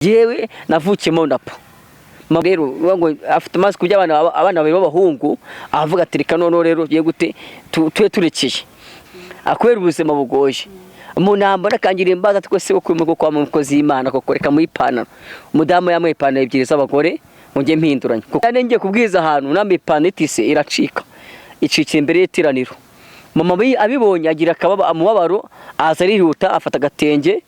Yewe, navukiyemo ndapfa. Rero ngo afite amazi kurya abana babiri b'abahungu, avuga ati: "Reka noneho rero tugiye gute, tube turekeye." Kubera ubuzima bugoye, umuntu yambona akangira imbaza twese ko kuri kwa mukozi w'Imana koko, reka muhe ipantaro. Umudamu yamuha ipantaro ebyiri z'abagore ngo njye mpinduranya, kuko ngiye kubwiza ahantu nambaye ipantaro itise iracika, icikira imbere y'iteraniro. Mama abibonye agira umubabaro, aza arihuta, afata agatenge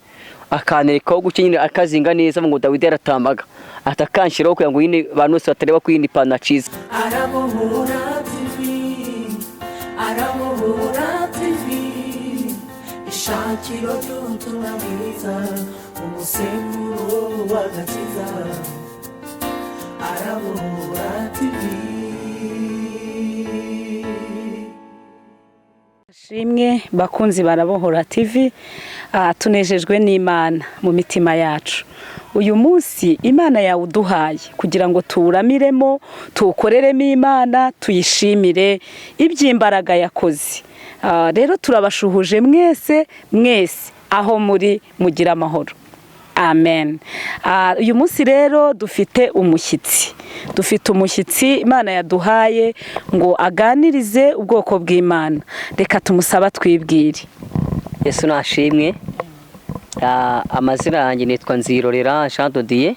akanterekaho gutya nyine, akazinga neza ngo Dawidi yaratambaga, ahita akanshyiraho kugira ngo nyine abantu bose batareba ko iyi pantaro acize. Arabohora TV, Arabohora TV, ishakiro ry'ubutumwa bwiza, umusemburo w'agakiza, Arabohora TV. Shimwe bakunzi barabohora TV, tunejejwe n'Imana mu mitima yacu. Uyu munsi Imana yawuduhaye kugira ngo tuwuramiremo, tuwukoreremo Imana, tuyishimire iby'imbaraga yakoze. Rero turabashuhuje mwese mwese aho muri, mugira amahoro, amen. Uyu munsi rero dufite umushyitsi Imana yaduhaye ngo aganirize ubwoko bw'Imana. Reka tumusaba twibwire. Yesu nashimwe. Amazina yanjye nitwa Nzirorera Jean de Dieu,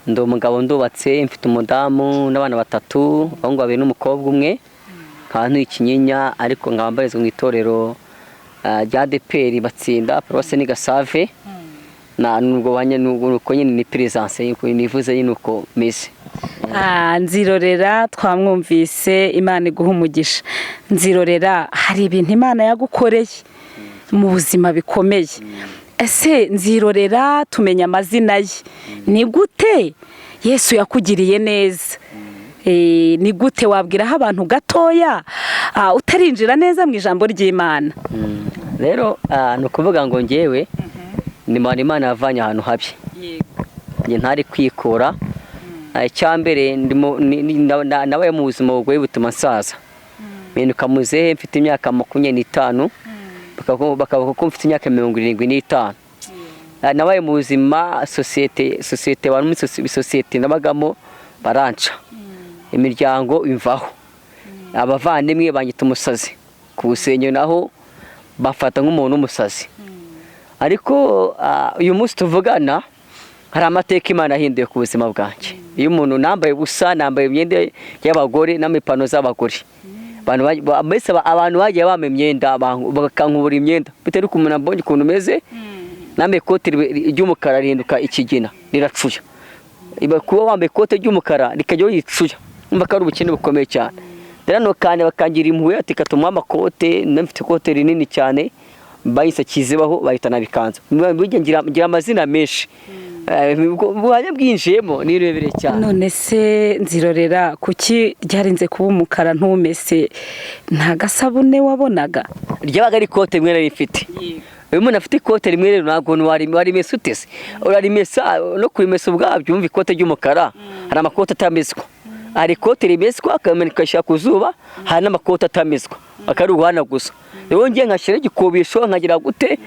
ndi umugabo, ndubatse, mfite umudamu n'abana batatu, abahungu babiri n'umukobwa umwe. Nkaba ntuye Kinyinya, ariko nkaba mbarizwa mu itorero rya ADEPR Batsinda, paruwasi ni Gasave. Na nubwo banye nuko nyine ni presence nivuze nyine uko meze. Nzirorera twamwumvise, Imana iguha umugisha. Nzirorera, hari ibintu Imana yagukoreye mu buzima bikomeye. Ese Nzirorera, tumenya amazina ye, ni gute Yesu yakugiriye neza? Ni gute wabwiraho abantu gatoya, utarinjira neza mu ijambo ry'Imana? Rero ni ukuvuga ngo ngewe ni mpano Imana yavanye ahantu habi, njye ntari kwikura. Icyambere nabaye mu buzima bugoye butuma nsaza, mpinduka muzehe mfite imyaka 25, bakavuga ko mfite imyaka 75. Nabaye mu buzima sosiyete abantu muri sosiyete nabagamo baranca, imiryango imvaho, abavandimwe banyita umusazi, ku rusengero naho bafata nk'umuntu w'umusazi. Ariko uyu munsi tuvugana hari amateka Imana yahinduye ku buzima bwanjye. Iyo umuntu nambaye ubusa, nambaye imyenda y'abagore n'amipantaro z'abagore, mbese abantu bagiye bampa imyenda, bakankubura imyenda bitewe n'ukuntu umuntu ambonye ukuntu umeze. Nambaye ikote ry'umukara rihinduka ikigina, riracuya. Kuba wambaye ikote ry'umukara rikajya ricuya, umva ko ari ubukene bukomeye cyane. Rero kandi bakangira impuhwe, ati katumuha amakote. Mfite ikote rinini cyane bahise Kizibaho, bahita nabikanza. Burya ngira amazina menshi. Ubuhamya bwinjiyemo ni birebire cyane. None se Nzirorera, kuki ryarinze kuba umukara ntumese? Nta gasabune wabonaga? Ryabaga ari ikote rimwe nari mfite. Iyo umuntu afite ikote rimwe rero, ntabwo warimesa utese, urarimesa no kurimesa ubwabyo. Wumva ikote ry'umukara, hari amakote atameswa, hari ikote rimeswa akameneka ugashyira ku zuba, hari n'amakote atameswa akaba ari uguhana gusa. Rero ngiye nkashyiraho igikubisho, nkagira gute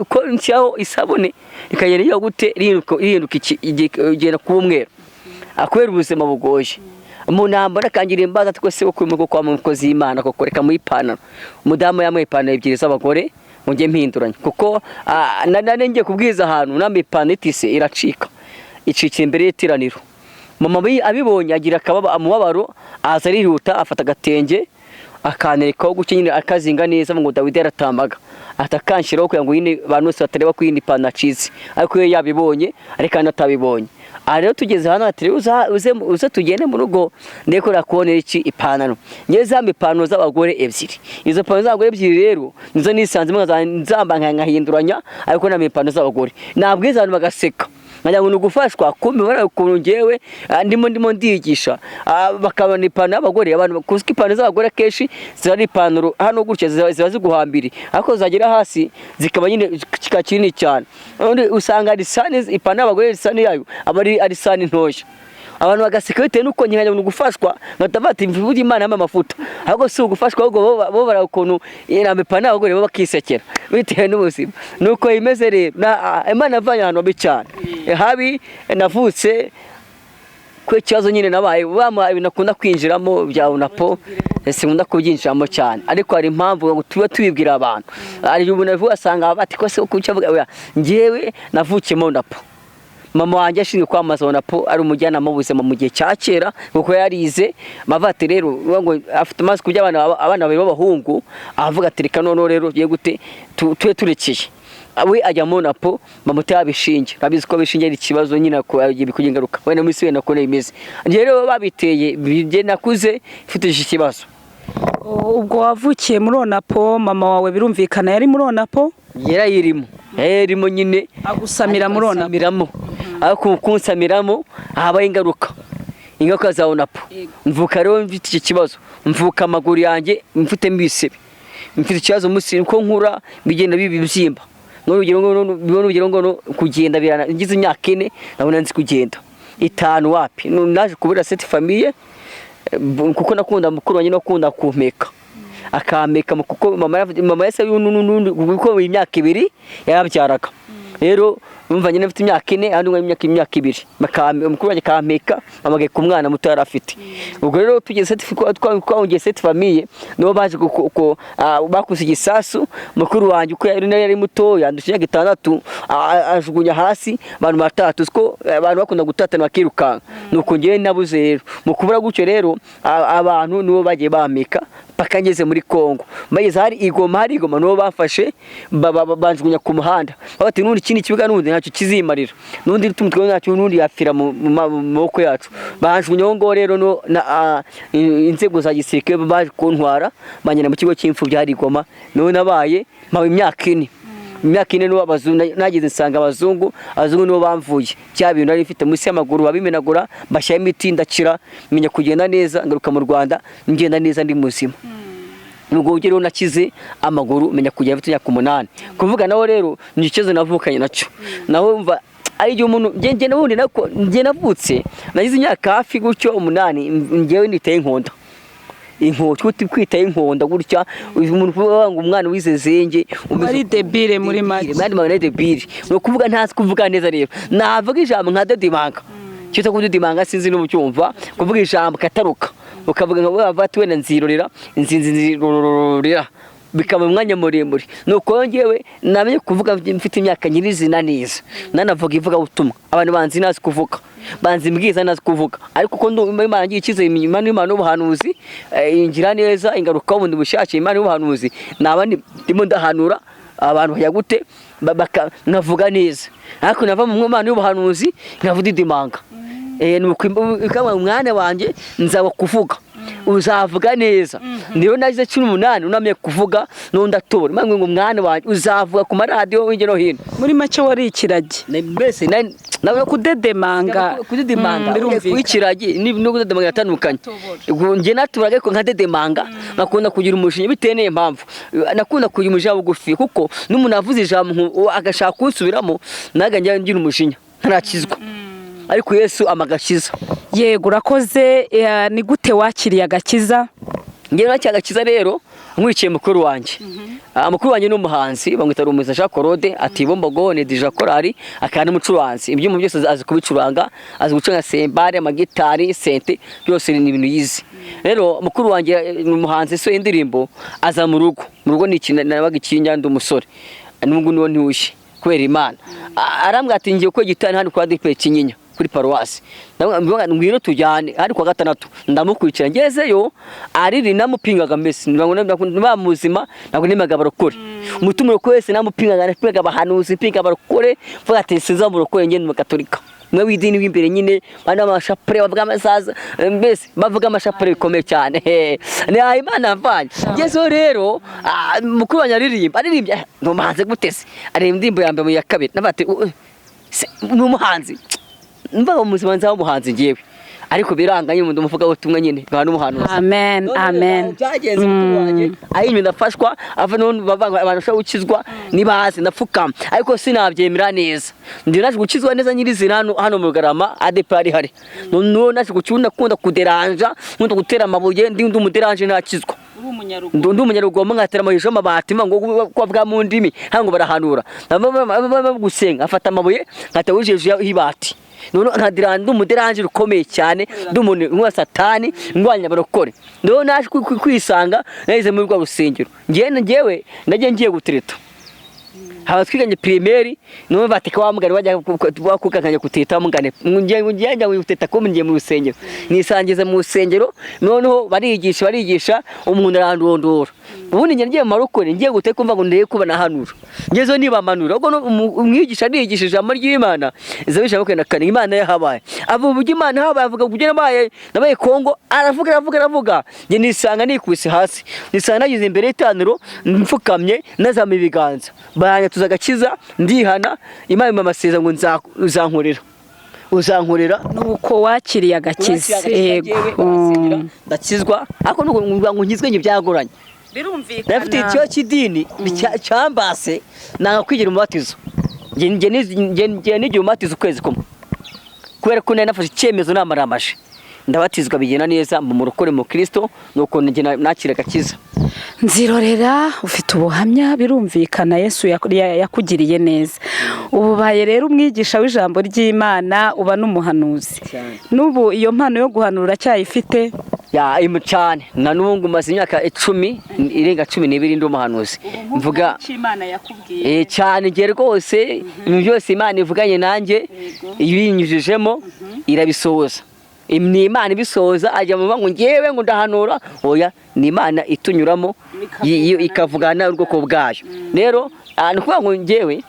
uko nshyiraho isabune rikagenda rigira gute, rihinduka igenda kuba umweru. Kubera ubuzima bugoye, umuntu yambona akangira imbaza twese ko kuri kwa mukozi w'Imana koko, reka muhe ipantaro. Umudamu yamuha ipantaro ebyiri z'abagore ngo njye mpinduranya, kuko nari ngiye kubwiza ahantu nambaye ipantaro itise iracika, icikira imbere y'iteraniro. Mama abibonye agira umubabaro, aza arihuta, afata agatenge akanterekaho gutya nyine, akazinga neza ngo Dawidi yaratambaga, ahita akanshyiraho kugira ngo nyine abantu bose batareba ko iyi pantaro acitse, ariko iyo yabibonye ariko kandi atabibonye. Aha rero tugeze hano, ati: "Rero uze tugende mu rugo ndeko kubonera iki ipantaro." Ngewe zamba ipantaro z'abagore ebyiri. Izo pantaro z'abagore ebyiri rero nizo nisanzemo nzamba nkahinduranya, ariko nambaye ipantaro z'abagore, nabwiza abantu bagaseka, nkagira ngo ni ugufashwa. Kumbe bari ukuntu ngewe ndimo ndigisha, bakabona ipantaro y'abagore. Abantu kuko ipantaro z'abagore akenshi ziba ari ipantaro hano gutya, ziba ziguhambiriye, ariko zagera hasi zikaba nyine kikaba kinini cyane. Ubundi usanga ari sani, ipantaro y'abagore sani yayo aba ari sani ntoya. Abantu bagaseka bitewe n'uko nyina ngo gufashwa, batavuga ati mvuge Imana yampa amafuta, ahubwo si ugufashwa, ahubwo bo bara ukuntu irambe pana, ahubwo rero bakisekera bitewe n'ubuzima nuko imeze. Rero Imana yavanye ahantu habi cyane, habi navutse ko ikibazo nyine nabaye bama ibintu akunda kwinjiramo bya UNAPO, sinkunda kubyinjiramo cyane, ariko hari impamvu ngo tuba tubibwira abantu. Hari umuntu avuga asanga bati ko se kuki avuga oya, njyewe navukiye mu UNAPO, mama wanjye ashinzwe kwamamaza UNAPO, ari umujyanama w'ubuzima mu gihe cya kera kuko yarize. Mavati rero ngo afite amazi kubya abana babiri b'abahungu, avuga ati reka noneho rero tugiye gute tube turekeye we ajya mu UNAPO bamutera bishinge. Urabizi ko bishinge ari ikibazo nyine bikugira ingaruka wenda muri wenda ko imeze. Njye rero babiteye njye nakuze mfite iki kibazo. Ubwo wavukiye muri ONAPO, mama wawe birumvikana yari muri ONAPO? Yarayirimo, yarayirimo nyine. Agusamira muri ONAPO? Agusamiramo, ariko kunsamiramo habaye ingaruka za ONAPO. Mvuka rero mfite iki kibazo, mvuka amaguru yanjye mfitemo ibisebe, mfite ikibazo munsi uko nkura bigenda biba ibibyimba. N'urugero ngo kugenda birana, ngize imyaka 4 nabona nzi kugenda, 5 wapi. Naje kubura cette famille kuko nakunda mukuru wanjye nakunda kumpeka akampeka, kuko mama yase n'undi kuko imyaka 2 yarabyaraga. Rero umva nyine mfite imyaka 4 andi imyaka 2 mukuru wanjye kampeka amagaye ku mwana muto yari afite. Ubwo rero tugeze twongeye cette famille nibo baje bakuse igisasu mukuru wanjye uko yari muto yandusha imyaka 6 ajugunya hasi abantu batatu, siko abantu bakunda gutatana bakirukanka. Nuko ngewe nabuze rero mu kubura gutyo rero abantu nibo bagiye bameka paka ngeze muri Kongo. Bageze hari igoma nibo bafashe banjugunya ku muhanda bati nundi ikindi kibuga nundi ntacyo kizimarira nundi tumutwe ntacyo nundi yapfira mu maboko yacu. Banjugunya ngo rero no inzego za gisirikare baje kuntwara banyana mu kigo cy'imfubyi hari igoma, none nabaye mpawe imyaka 4. Imyaka 4 n'uwo abazungu nageze nsanga abazungu nibo bamvuye cya bintu nari mfite munsi y'amaguru babimenagura bashyira imiti ndakira menya kugenda neza ngaruka mu Rwanda ngenda neza ndi muzima. Nubwo rero nakize amaguru menya kugenda mfite imyaka 8. Kuvuga naho rero ni ikibazo navukanye nacyo, naho mva ari igihe umuntu nge nabundi nako nge navutse nagize imyaka hafi gutyo 8 ngewe niteye inkonda inkoto kwita inkonda gutya umuntu kuvuga ngo umwana wize zenge ari debile muri make mwana mwana debile no kuvuga ntazi kuvuga neza. Rero navuga ijambo nka dedimanga cyo kudidimanga sinzi n'ucyumva kuvuga ijambo kataruka ukavuga ngo bavati wenda nzirorera nzinzirorera bikaba umwanya muremure. Nuko ngewe namenye kuvuga mfite imyaka nyirizina neza, nanavuga ivuga ubutumwa abantu banzi nazi kuvuga, banzi mbwiza nazi kuvuga, ariko uko ndumva Imana ngiye ikize Imana y'ubuhanuzi ingira neza ingaruka ubundi bushake Imana y'ubuhanuzi naba ndimo ndahanura abantu bajya gute navuga neza, ariko nava mu Imana y'ubuhanuzi nkavuga idimanga. Nuko umwana wanjye nzaba kuvuga uzavuga neza. Niyo nagize 18 unamenye kuvuga n'undi atobora Imana ngo umwana wanjye uzavuga ku maradiyo hirya no hino. Muri make wari ikiragi mbese nawe kudedemanga kudedemanga no kudedemanga yatandukanye. Nge naturaga ko nka dedemanga nakunda kugira umushinya bitewe n'iyo mpamvu nakunda kugira umujinya bugufi, kuko n'umuntu avuze ijambo agashaka kunsubiramo naga njya ngira umujinya ntarakizwa, ariko Yesu amagakiza. Yego urakoze. Ni gute wakiriye agakiza? Ngewe nakiriye agakiza rero nkurikiye mukuru wanjye. Mukuru wanjye ni umuhanzi bamwita Rumuza Jean Claude ati bombogo ni DJ Korari akana n'umucuranzi, ibyuma byose azi kubicuranga, azi gucuranga sembare, amagitari, sente, byose ni ibintu yize. Rero mukuru wanjye ni umuhanzi so indirimbo aza mu rugo, mu rugo ni ikintu nabaga ikinya ndi umusore n'ubwo niwo ntushye kubera Imana. Arambwira ati ngiye ko gitari hano kwa DP Kinyinya kuri paruwasi, ndamubwira ngwino tujyane ari kwa gatandatu, ndamukurikira ngezeyo ariri namupingaga mbese nba muzima ntabwo nemaga barokore umutumiro kwese namupingaga napingaga abahanuzi mpinga abarokore mvuga ati sinza murokore ngende mu Katolika mwe w'idini w'imbere nyine bana amashapure bavuga amasaza mbese bavuga amashapure bikomeye cyane ni Imana mvanye. Ngezeyo rero mukuru wanjye aririmba aririmbye ntumanze gutese aririmba indirimbo ya mbere mu ya kabiri navuga ati ni umuhanzi mbaga muzima nzaho umuhanzi ngewe Ariko biranga nyine, umuvuga ubutumwa nyine nkaba n'umuhanuzi. Amen. None amen. aho byagenze, mutima wanjye aho ndafashwa, ava none bavanga abantu bashobora gukizwa nibazi ndapfukama, ariko sinabyemera neza. Ndi naje gukizwa neza nyirizina hano mu Rugarama ADEPR hari. None naje gukunda kunda kuderanja, nkunda gutera amabuye, ndi umuderanje ntakizwa. Ndi umunyarugomo, nkatera amabuye y'amabati ngo ko bwa mu ndimi hano ngo barahanura gusenga, afata amabuye nkatera hejuru y'ibati. None nkadira ndi umuderanje ukomeye cyane, ndi umuntu nk'uwa satani ndwanya abarokore. None naje kwisanga nageze muri rwa rusengero, njyewe nagiye ngiye gutereta haba twiganye primaire, niwe bateka wa mugani wajya wakukakanya kuteta mugane, ngiye ngiye njya guteta ko ngiye mu rusengero, nisangiza mu rusengero. Noneho barigisha umuntu arandondora. Ubundi njye ngiye mu marokore ngiye guteka kumva ngo ndeye kuba nahanura, ngezo niba manura ubwo umwigisha arigisha ijambo ry'Imana Zaburi 24, Imana yahabaye, avuga uburyo Imana yahabaye, avuga uburyo nabaye Kongo, aravuga aravuga aravuga. Njye nisanga nikubise hasi, nisanga nageze imbere y'itaniro mfukamye nazamuye ibiganza, baranyatuza agakiza, ndihana. Imana impa amasezerano ngo uzankorera uzankorera. Nuko wakiriye agakiza? Yego. Ndakizwa, ariko nuko ngo nkizwe njye byagoranye. Birumvikana. Ndafite ikibazo cy'idini cyambase, nanga kwigira umubatizo. Njye nigira umubatizo ukwezi kumwe, kubera ko nari nafashe icyemezo namaramaje, ndabatizwa bigenda neza mu murokore mu Kristo, nuko njye nakira agakiza. Nzirorera, ufite ubuhamya, birumvikana Yesu yakugiriye neza. Ubu ubaye rero umwigisha w'ijambo ry'Imana, uba n'umuhanuzi. Cyane. N'ubu iyo mpano yo guhanura uracyayifite? Ya, imu cyane, na n'ubu ngo maze imyaka 10 irenga 12 ndi umuhanuzi, mvuga Imana yakubwiye. Cyane, njye rwose ibintu byose Imana ivuganye nanjye ibinyujijemo irabisohoza. Ni Imana ibisohoza, ajya mu ngo ngewe ngo ndahanura, oya, ni Imana itunyuramo ikavugana ubwoko bwayo. Rero ni ukuvuga ngo ngewe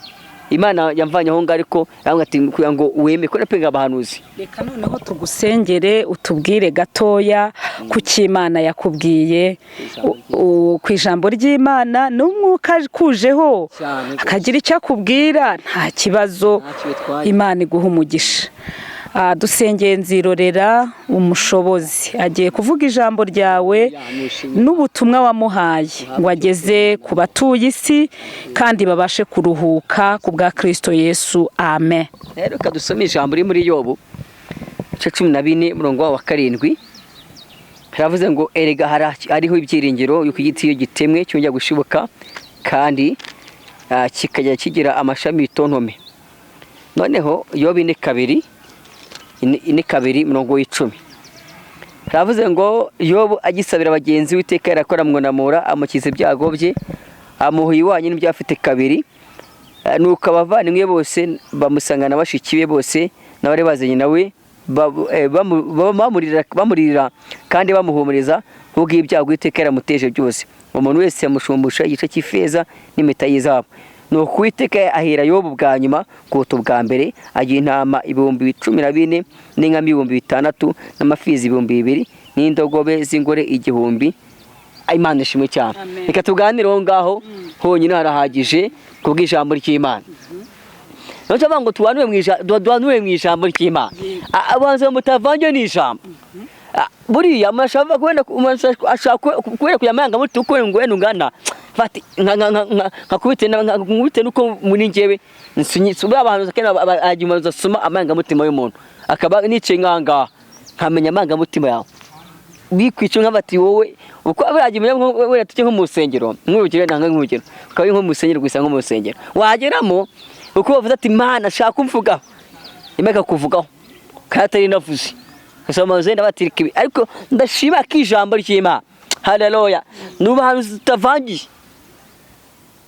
Imana yamvanye aho ngaho, ariko arambwira ati kugira ngo weme ko napenga abahanuzi. Reka noneho tugusengere, utubwire gatoya ku cy'Imana yakubwiye ku ijambo ry'Imana n'umwuka kujeho Cyane rwose. akagira icyo akubwira, nta kibazo. Ntacyo bitwaye. Imana iguha umugisha. Dusengeye Nzirorera umushobozi, agiye kuvuga ijambo ryawe n'ubutumwa wamuhaye ngo ageze ku batuye isi kandi babashe kuruhuka ku bwa Kristo Yesu. Amen. Rero reka dusome ijambo riri muri Yobu ibice 14 umurongo wawo wa 7. Haravuze ngo erega hariho ibyiringiro yuko igiti iyo gitemwe cyongera gushibuka kandi kikajya kigira amashami yitontome. Noneho Yobu 4:2, 4:2 umurongo w'10, haravuze ngo Yobu agisabira bagenzi, Uwiteka yarakora amwunamura, amukiza ibyago bye, amuha iwanyu n'ibyo afite kabiri. Nuko abavandimwe bose bamusangana, bashiki be bose n'abari bazanye nawe bamuririra kandi bamuhumuriza kubw'ibyago Uwiteka yaramuteje byose. Umuntu wese yamushumbusha igice cy'ifeza n'impeta y'izahabu. Nuko Uwiteka ahera Yobu bwa nyuma kuruta ubwa mbere, agira intama 14,000 n'inka 6000 n'amafizi 2000 n'indogobe z'ingore 1000. Imana ishimwe cyane. Amen. Reka tuganire aho ngaho honyine harahagije kubw'ijambo ry'Imana. None bavuga ngo tubanure mu ijambo ry'Imana. Abanza mutavange n'ijambo. Buriya umuntu kubera umuntu ashaka kubera kuyamanga muti uko ngo wenda ungana fati nkakubite nkakubite nuko muri njyewe nsunyi abantu kena ajya asoma amarangamutima y'umuntu, akaba nicaye nkanga nkamenya amarangamutima yawe bikwica nk'abati wowe uko buriya wenda tujye nko mu rusengero, nk'urugero nanga nk'urugero ukaba uri nko mu rusengero gusa, nko mu rusengero wageramo uko bavuze ati Imana shaka umvugaho, Imana ikakuvugaho kandi atari inavuze gusa amazu ndabatirika ibi, ariko ndashima ko ijambo ry'Imana, haleluya, nuba ahantu zitavangiye.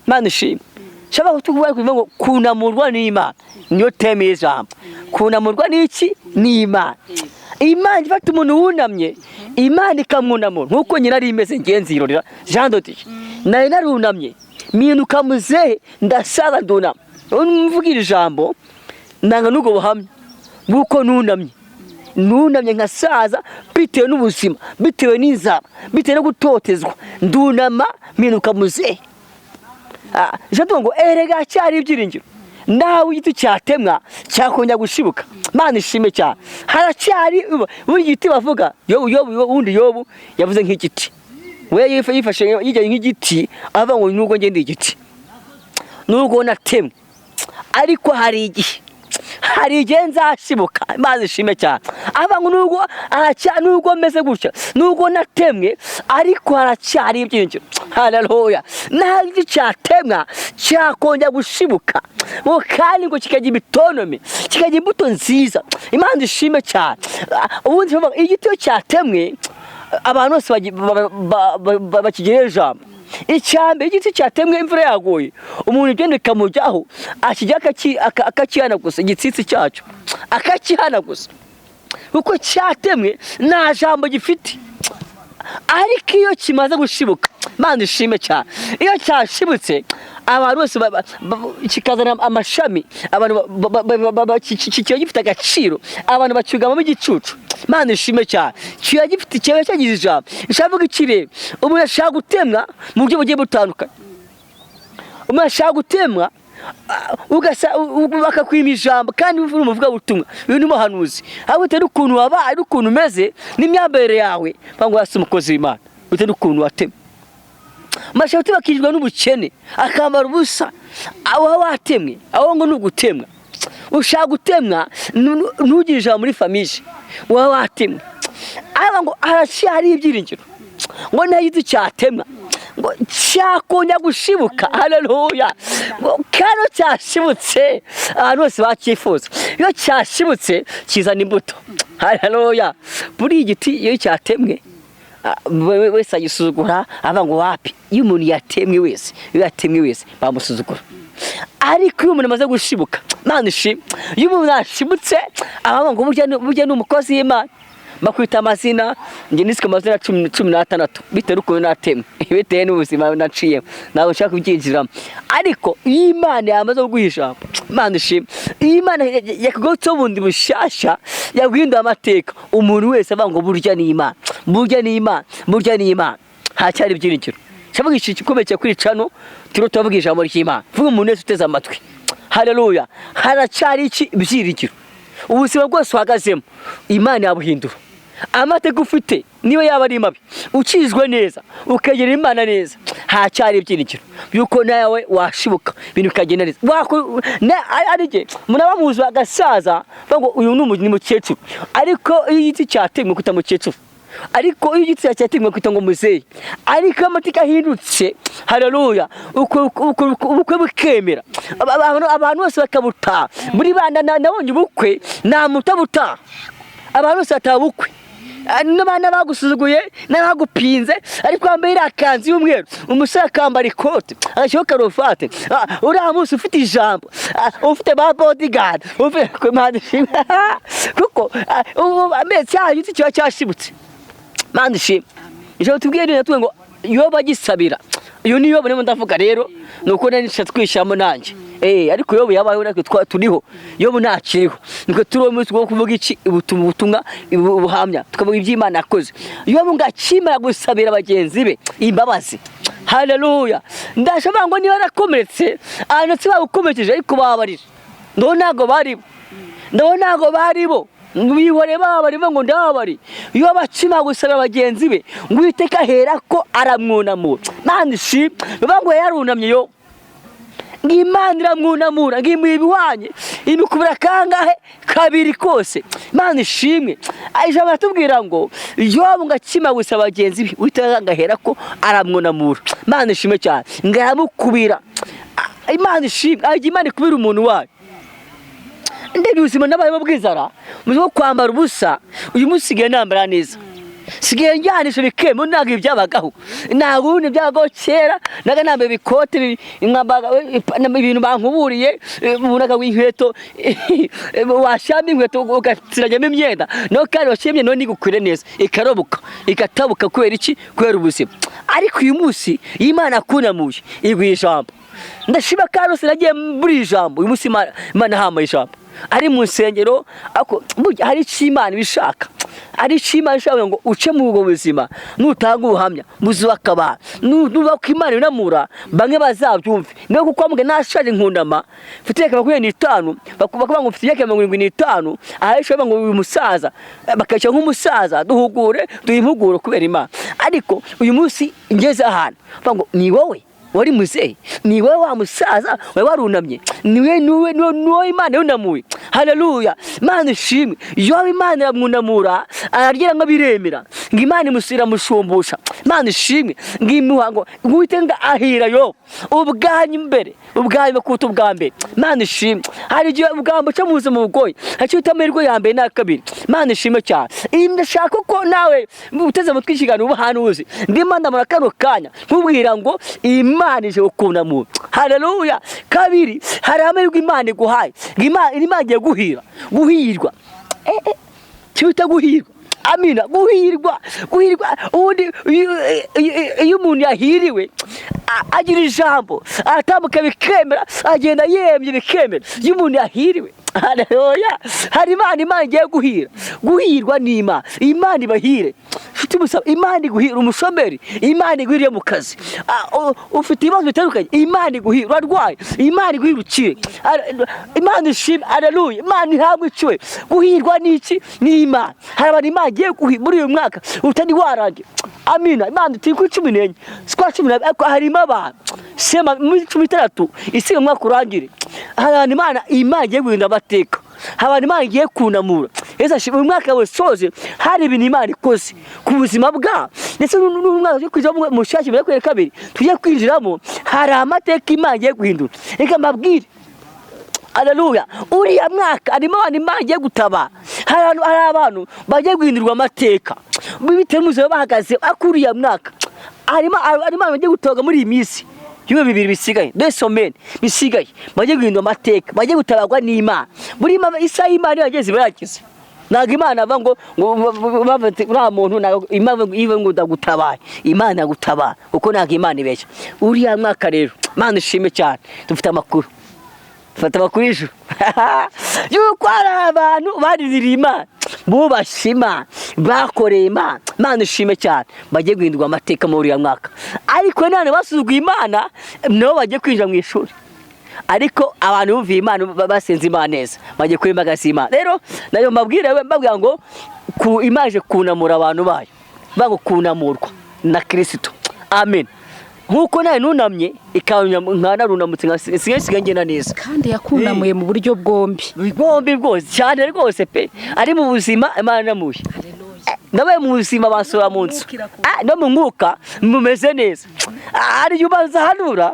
Imana ishimwe. Shaba kutuvuga kuvuga ngo kunamurwa n'Imana niyo teme y'ijambo. Kunamurwa n'iki? N'Imana. Imana ifata umuntu wunamye, Imana ikamwunamura nkuko nyina ari imeze. Ngenzi irorera Jean de Dieu, nari narunamye minuka muzehe ndasaza ndunama. Mvugira ijambo nanga n'ubwo buhamya bw'uko nunamye nkasaza bitewe n'ubuzima, bitewe n'inzara, bitewe no gutotezwa, ndunama minuka muzehe. Jean ngo erega cyari ibyiringiro. Nawe igiti cyatemwa cyakongera gushibuka. Imana ishime cyane. Haracyari buri giti bavuga Yobu, Yobu, wundi Yobu yavuze nk'igiti, we yifashe yijyanye nk'igiti, avuga ngo nubwo ngende igiti, nubwo natemwe, ariko hari igihe nzashibuka. Imana ishime cyane. Avuga ngo nubwo nubwo meze gutya, nubwo natemwe, ariko haracyari ibyiringiro. Haleluya! Naho igiti cyatemwa cyakongera gushibuka, ngo kandi ngo kikagira imitonome, kikagira imbuto nziza. Imana ishime cyane. Ubundi bavuga, igiti iyo cyatemwe, abantu bose bakigira ijambo. Icyambere, igiti cyatemwe imvura yaguye, umuntu igenda ikamujyaho, akijya akakihanaguza igitsitsi cyacyo, akakihanaguza kuko cyatemwe, nta jambo gifite. Ariko iyo kimaze gushibuka, Imana ishime cyane, iyo cyashibutse, abantu bose kikazana amashami, abantu kiba gifite agaciro, abantu bacyugamamo igicucu. Imana ishime cyane. Kiba gifite, kiba cyagize ijambo. Ishaka ikirere, umuntu ashaka gutemwa mu buryo bugiye butandukanye. Umuntu ashaka gutemwa, bakakwima ijambo, kandi uri umuvugabutumwa, uyu ni umuhanuzi, ahubwo bitewe n'ukuntu wabaye n'ukuntu umeze n'imyambarire yawe, bavuga ngo hasi umukozi w'Imana, bitewe n'ukuntu watemwe. Amashabuti bakinjirwa n'ubukene, akambara ubusa, aho watemwe, aho ngo ni ugutemwa. Ushaka gutemwa, ntugire ijambo muri famille, waba watemwe. Ariko ngo haracyari ibyiringiro, ngo nta giti cyatemwa ngo cyakongera gushibuka. Haleluya! Ngo kano cyashibutse, abantu bose bacyifuza. Iyo cyashibutse kizana imbuto. Haleluya! Buriya igiti iyo cyatemwe, wese agisuzugura, avuga ngo wapi. Iyo umuntu yatemwe wese, iyo yatemwe wese bamusuzugura. Ariko iyo umuntu amaze gushibuka, Imana ishimwe, iyo umuntu yashibutse, abavuga ngo burya ni umukozi w'Imana, bakwita amazina. Njye niswe amazina 16, bitewe n'ukuntu natemwe, bitewe n'ubuzima naciyemo, ntabwo nshaka kubyinjiramo. Ariko iyo Imana yamaze kuguha ijambo, Imana ishimwe, iyo Imana yakugarutseho bundi bushyashya, yaguhinduye amateka, umuntu wese avuga ngo burya ni Imana, burya ni Imana, burya ni Imana. Haracyari ibyiringiro. Ndavuga iki gikomeye kuri cano, turiho turavuga ijambo ry'Imana. Vuga umuntu wese uteze amatwi, haleluya, haracyari iki? Ibyiringiro. Ubuzima bwose uhagazemo, Imana yabuhindura. Amateka ufite, niba yaba ari mabi, ukizwe neza, ukegera Imana neza, haracyari ibyiringiro yuko nawe washibuka, ibintu bikagenda neza. Ari jye umuntu aba muzi agasaza, bavuga ngo uyu ni mukecuru. Ariko iyo igiti cyatemwe kwita mukecuru, ariko iyo igiti cyatemwe kwita ngo muzehe. Ariko iyo amateka ahindutse, haleluya, ubukwe bukemera, abantu bose bakabutaha muri bana. Nabonye ubukwe nta muntu utabutaha, abantu bose bataha ubukwe. N'abana bagusuzuguye n'abagupinze, ariko wambaye iriya kanzu y'umweru, umusore akambara ikote, agashyiraho karuvati, uriya munsi ufite ijambo, ufite ba bodyguard, ufite ku Imana ishimwe, kuko ubu amezi cya giti kiba cyashibutse. Imana ishimwe. Ijambo tubwiye rero tuvuge ngo Yobu agisabira, uyu ni Yobu ndimo ndavuga rero, ni uko nari nishatse kwishyiramo nanjye. Ariko Yobu yabayeho, natwe turiho. Yobu ntakiriho, niko turiho umunsi wo kuvuga iki? Ubutumwa, ubuhamya, tukavuga iby'Imana yakoze. Yobu ngo akimara gusabira bagenzi be imbabazi, haleluya, ndashobora ngo niba yarakomeretse ahantu se bagukomerekeje, ariko babarira, ndabona ntabwo bari bo, ndabona ntabwo bari bo, bihore babari ngo ndababari. Iyo bakimara gusabira bagenzi be, ngo Uwiteka ahera ko aramwunamura. Imana ishimwe. Bivuga ngo yarunamye yo, ngo Imana iramwunamura, ngo imuha ibihwanye, imikubira kangahe? Kabiri kose. Imana ishimwe. Ijambo aratubwira ngo Yobu ngo akimara gusaba bagenzi be, Uwiteka agahera ko aramwunamura. Imana ishimwe cyane. Ngo aramukubira. Imana ishimwe. Ajya Imana ikubira umuntu wayo. Ndebye ubuzima nabayemo bw'inzara, ubuzima bwo kwambara ubusa, uyu munsi nsigaye nambara neza, sigaye njyanisha bikemo. Ntabwo ibi byabagaho, ntabwo ubundi byabagaho kera. Naga nambaye ibikote, ibintu bankuburiye, umuntu akaguha inkweto, washyiramo inkweto ugatsiranyamo imyenda, naho kandi washyira imyenda nayo ntigukwire neza, ikaroboka, ikatabuka. Kubera iki? Kubera ubuzima. Ariko uyu munsi iyo Imana yakunamuye, iguha ijambo. Ndashima kandi rwose nagiye muri iri jambo. Uyu munsi Imana ihampaye ijambo ari mu nsengero, ariko burya hari icyo Imana ibishaka. Ari Imana ishobora ngo uce muri ubwo buzima, nutanga ubuhamya buzubaka abantu, nubaka Imana yunamura bamwe bazabyumve. Niyo kuko mbwe nashaje nkundama mfite imyaka 25, bakavuga ngo mfite imyaka 75, ahisha ngo uyu musaza bakaca nk'umusaza, duhugure duhe impuguro kubera Imana. Ariko uyu munsi ngeze ahantu bavuga ngo ni wowe wari muzehe, ni wowe wa musaza wari warunamye, niwe niwe niwe Imana yunamuye. Haleluya, Imana ishimwe. Yobu Imana iramwunamura araryera ngo biremera, ngo Imana imusira mushumbusha. Imana ishimwe, ngo imuha ngo Uwiteka ahira Yobu ubwanyu mbere, ubwanyu kuruta ubwa mbere. Imana ishimwe. Hari igihe ubwambo cyo mu buzima bugoye, hari icyo bita amahirwe ya mbere n'aya kabiri. Imana ishimwe cyane. Ndashaka ko nawe uteze amatwi ikiganiro ubuhanuzi, ndimo ndamara kano kanya nkubwira ngo Imana ije gukunamura. Haleluya. Kabiri, hari amahirwe Imana iguhaye, ngo Imana igiye guhira, guhirwa, icyo bita guhirwa. Amina, guhirwa, guhirwa. Ubundi iyo umuntu yahiriwe agira ijambo, aratambuka bikemera, agenda yemye bikemera. Iyo umuntu yahiriwe, haleluya, hari Imana igiye guhira. Guhirwa ni Imana, Imana ibahire. Ufite umusaba, Imana iguhira. Umushomeri, Imana iguhiriye mu kazi. Ufite ibibazo bitandukanye, Imana iguhira. Urarwaye, Imana iguhira ukire. Imana ishimwe, haleluya. Imana ihabwe icyubahiro. Guhirwa ni iki? Ni Imana. Hari abantu Imana igiye guhira muri uyu mwaka utari warangira. Amina. Imana turi kuri 14 z'ukwa 12, ariko harimo abantu sema muri 13 isiga umwaka urangire. Hari abantu Imana igiye guhindura amateka, hari abantu Imana igiye kunamura. Yesu ashimwe. Uyu mwaka wose hari ibintu Imana ikoze ku buzima bwabo, ndetse n'umwaka tugiye kwinjiramo mushyashya mbere ya kabiri tugiye kwinjiramo, hari amateka Imana igiye guhindura. Reka mbabwire, haleluya, uriya mwaka harimo abantu Imana igiye gutabara. Hari abantu bagiye guhindurwa amateka bitewe n'ubuzima bahagaze. Ariko uriya mwaka harimo abantu bagiye gutabarwa muri iyi minsi y'ibihumbi bibiri bisigaye, deux semaines bisigaye, bagiye guhindura amateka, bagiye gutabarwa n'Imana. Muri isaha y'Imana iyo yageze iba yageze. Ntabwo Imana ava ngo uriya muntu, ntabwo Imana ivuga ngo ndagutabaye. Imana iragutabara kuko ntabwo Imana ibeshya. Uriya mwaka rero, Imana ishimwe cyane, dufite amakuru, dufata amakuru y'ijuru yuko hari abantu bariririye Imana, bubashye Imana, bakoreye Imana. Imana ishimwe cyane, bagiye guhindurwa amateka muri uriya mwaka. Ariko none basuzuguye Imana, nabo bagiye kwinjira mu ishuri. Ariko abantu bumviye Imana, basenze Imana neza, bagiye kuri imbaga z'Imana. Rero nayo mbabwire, mbabwira ngo ku imaje kunamura abantu bayo, bango kunamurwa na Kristo. Amen. Nkuko nawe nunamye nkanarunamutse nsigaye ngenda neza. Kandi yakunamuye mu buryo bwombi. Bombi bwose cyane rwose pe. Ari mu buzima Imana namuye, ndabaye mu buzima bansura mu nzu, no mu mwuka mumeze neza. Hari igihe ubanza hanura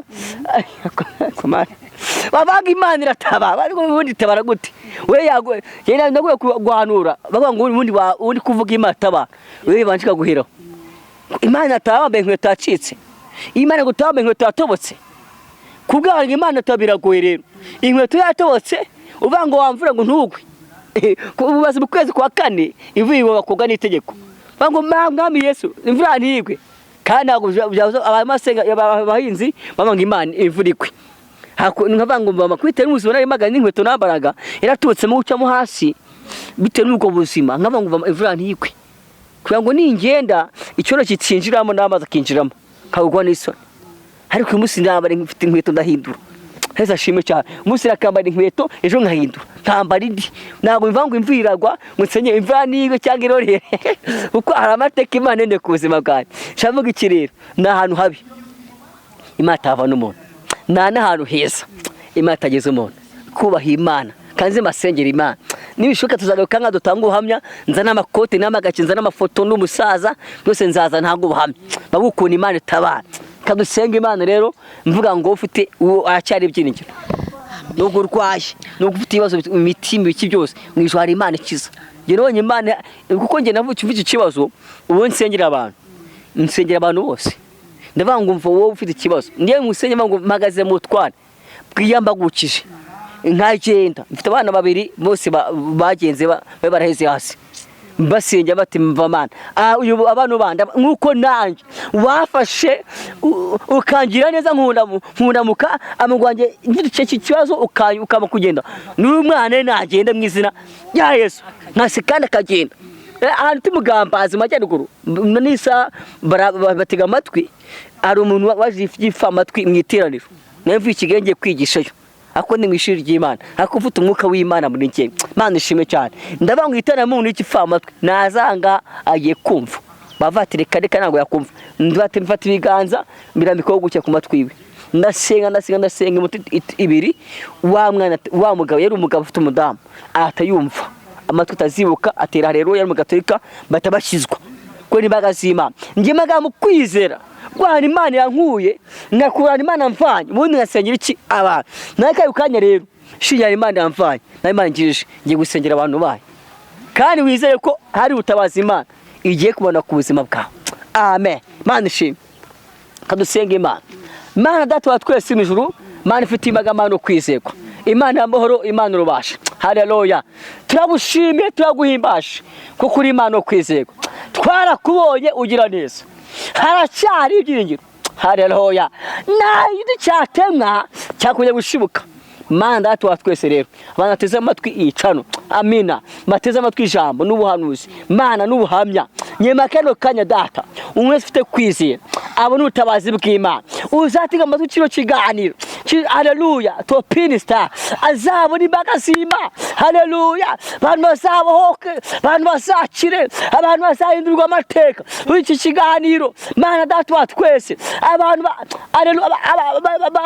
babaga Imana iratabara, ariko ubundi itabara gute? We yago yenda ndaguye guhanura, bavuga ngo ubundi ubundi kuvuga Imana itabara, we banje ikaguhiraho. Imana itabara wambaye inkweto yacitse, Imana gutaba wambaye inkweto yatobotse. Kubwira ngo Imana itabara biragoye. Rero inkweto yatobotse uvuga ngo wamvura ngo ntugwe, ubaze mu kwezi kwa kane imvura igomba kugwa n'itegeko, bavuga ngo mwami Yesu imvura ntigwe. Kandi ntabwo abasenga abahinzi bavuga ngo Imana imvura igwe, nkavuga ngo mama kwitera n'ubuzima nari magana n'inkweto nambaraga yaratubutsemo gucamo hasi bitewe n'ubwo buzima, nkavuga ngo imvura ntigwe kugira ngo ningenda icyondo kitinjiramo n'amazi akinjiramo nkagwa n'isoni. Ariko uyu munsi ndambara mfite inkweto ndahindura. Heza ashimwe cyane. Umunsi nakambara inkweto, ejo nkahindura nkambara indi. Ntabwo mva ngo imvura iragwa ngo nsenye imvura nigwe cyangwa irorere, kuko hari amateka Imana yendeye ku buzima bwanjye. Shavuga iki rero, ni ahantu habi Imana itava n'umuntu, nta n'ahantu heza Imana itageze umuntu. Kubaha Imana kandi masengera Imana, nibishoboka tuzagaruka nka dutanga ubuhamya, nza n'amakote n'amagaki, nza n'amafoto n'umusaza, byose nzaza ntanga ubuhamya bavuga ukuntu Imana itabara. Kadusenga Imana rero mvuga ngo ufite uwo aracyari ibyiringiro, nubwo urwaye, nubwo ufite ibibazo imitima ibiki byose, mu ijuru hari Imana ikiza. Njye nabonye Imana kuko njye navukiye mfite ikibazo, ubu nsengera abantu, nsengera abantu bose, ndavuga ngo mva wowe ufite ikibazo, ngiye musenge ngo mpagaze mu twana bwiyambagukije nkagenda mfite abana babiri bose bagenze baraheze hasi, basenge bati mva Mana, uyu abantu banda nkuko nanjye wafashe ukangira neza nkundamuka amugwanjye mfite icyo kibazo ukama kugenda n'uyu mwana nagenda mu izina rya Yesu nkase kandi akagenda. Ahantu tumugambazi mu majyaruguru n'isa batega amatwi. Hari umuntu waje yifa amatwi mu iteraniro, nawe mvuye i Kigali ngiye kwigishayo, ariko ni mu ishuri ry'Imana, ariko mfite umwuka w'Imana muri njye. Imana ishimwe cyane. Ndavuga ngo iteraniro umuntu w'igipfa amatwi nazanga agiye kumva, bava ati reka reka, ntabwo yakumva. Mfata ibiganza mbirambikaho gutya ku matwi iwe, ndasenga, ndasenga, ndasenga iminota 2. Wa mwana, wa mugabo, yari umugabo ufite umudamu, ahita yumva amatwi atazibuka, atera rero yari mu gatolika, bahita bashyizwa kubera imbaraga z'Imana. Njye magambo kwizera guhana Imana yankuye, ngakurana Imana mvanye, ubundi ngasengera iki abantu nawe kayo kanya. Rero shingira Imana yamvanye nawe Imana ngirije, ngiye gusengera abantu bayo, kandi wizere ko hari ubutabazi Imana igiye kubona ku buzima bwawe. Amen. Imana ishimwe. Kadusenga Imana. Imana Data wa twese mu ijuru, Imana ifite imbaga, Imana kwizerwa, Imana y'amahoro, Imana urubasha, haleluya. Turagushimiye, turaguhimbashe kuko uri Imana yo kwizerwa. Twarakubonye ugira neza, haracyari ibyiringiro, haleluya. Nta giti cyatemwa cyakongera gushibuka. Mana Data wa twese, rero abantu bateze amatwi iyi channel, amina, bateze amatwi ijambo n'ubuhanuzi, Mana, n'ubuhamya, nyema kano kanya Data, umuntu wese ufite kwizera abona ubutabazi bw'Imana. Uzatega amatwi kino kiganiro, haleluya, Topini Star, azabona imbaga z'Imana, haleluya. Abantu bazabohoke, abantu bazakire, abantu bazahindurwa amateka muri iki kiganiro. Mana Data wa twese, abantu haleluya,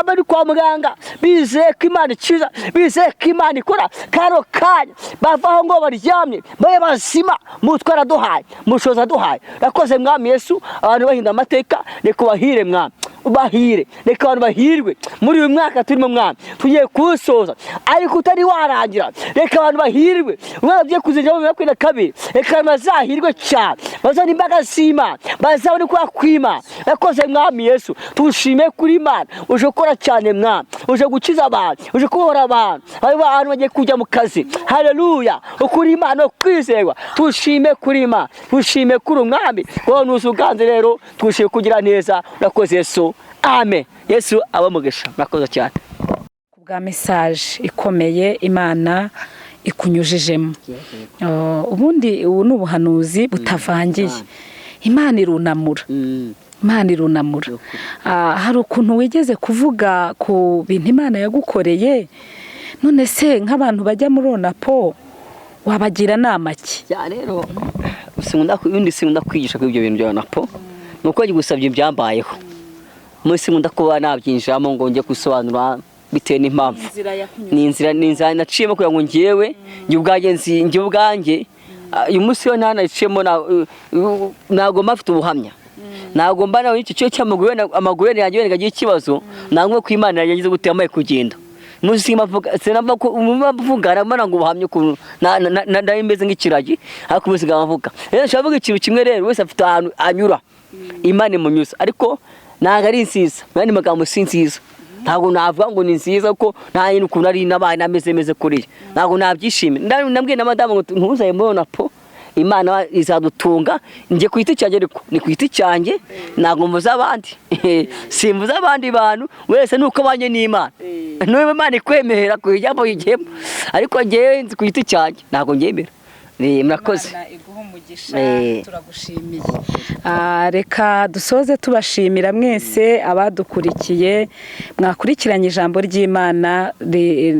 bari kwa muganga bizeye ko Imana ikiza, bizeye ko Imana ikora, kano kanya bavaho ngo baryamye babe bazima. Mutwe araduhaye, mushoza aduhaye. Rakoze Mwami Yesu. Abantu bahinda amateka, reka ubahire Mwami, ubahire. Reka abantu bahirwe muri uyu mwaka turimo Mwami, tugiye kuwusoza ariko utari warangira. Reka abantu bahirwe umwaka tugiye kuzinjira mu 2022. Reka abantu bazahirwe cyane, bazana imbaraga z'Imana, bazabone ukuboko kw'Imana. Rakoze Mwami Yesu, tushime kuri Imana uje gukora cyane Mwami, uje gukiza abantu, uje kubohora abantu. Abo bantu bagiye kujya mu kazi, haleluya. Ukuri Imana no kwizerwa, tushime kuri Imana, tushime kuri Umwami wowe nuzi uganze. Rero tushime kugira neza. Urakoze Yesu, amen. Yesu abamugisha, murakoze cyane. Bwa message ikomeye Imana ikunyujijemo. Oh, ubundi ubu ni ubuhanuzi butavangiye. Imana irunamura, Imana irunamura. Hari ukuntu wigeze kuvuga ku bintu Imana yagukoreye. None se nk'abantu bajya muri onapo wabagira nama ki? Ya, rero sinkunda, ubundi sinkunda kwigisha kuri ibyo bintu bya napo, ni uko gusabye ibyambayeho muri, sinkunda kuba nabyinjiramo ngo njye gusobanura bitewe n'impamvu. Ni inzira naciyemo kugira ngo ngewe njye ubwanjye nzi, njye ubwanjye uyu munsi yo ntanaciyemo, ntabwo mba mfite ubuhamya, ntabwo mba nawe icyo cyo cy'amaguru wenda, amaguru wenda yanjye wenda agira ikibazo, ntabwo ko Imana yagize gute yamaye kugenda. Umunsi simbavuga, sinava ko mvuga mbona ngo ubuhamya ukuntu nari meze nk'ikiragi, ariko umunsi mvuga rero nshobora kuvuga ikintu kimwe. Rero wese afite ahantu anyura Imana imunyuza, ariko ntabwo ari nziza. Mu yandi magambo si nziza. Ntabwo navuga ngo ni nziza kuko nta nyine ukuntu ari nabaye nameze meze kuriya, ntabwo nabyishimira. Nabwiye na madamu ngo ntuzaye mbona po Imana izadutunga. Njye ku giti cyanjye, ariko ni ku giti cyanjye, ntabwo mvuze abandi, simvuze abandi bantu. Wese nuko abanye n'Imana, niba Imana ikwemerera kuyijyamo uyigiyemo, ariko njyewe nzi ku giti cyanjye ntabwo ngemera. Murakoze. Imana iguhe umugisha. Turagushimiye. Reka dusoze tubashimira mwese abadukurikiye, mwakurikiranye ijambo ry'Imana.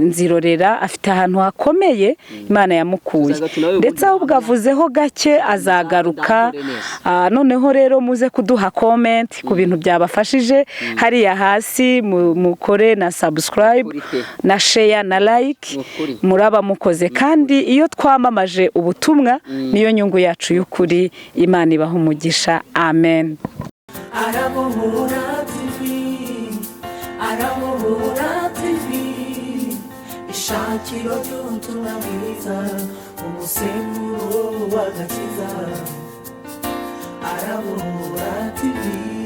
Nzirorera afite ahantu hakomeye Imana yamukuye, Tuzagaruka nawe ndetse ubundi ahubwo avuzeho gake azagaruka. Ndambure neza. Noneho rero muze kuduha comment ku bintu byabafashije hariya hasi, mukore na subscribe Ukuri pe. na share na like. Ukuri. Muraba mukoze, kandi iyo twamamaje ubutumwa niyo nyungu yacu y'ukuri. Imana ibaha umugisha, amen. Arabohora TV, Arabohora TV, ishakiro ry'ubutumwa bwiza, umusemburo w'agakiza, Arabohora TV.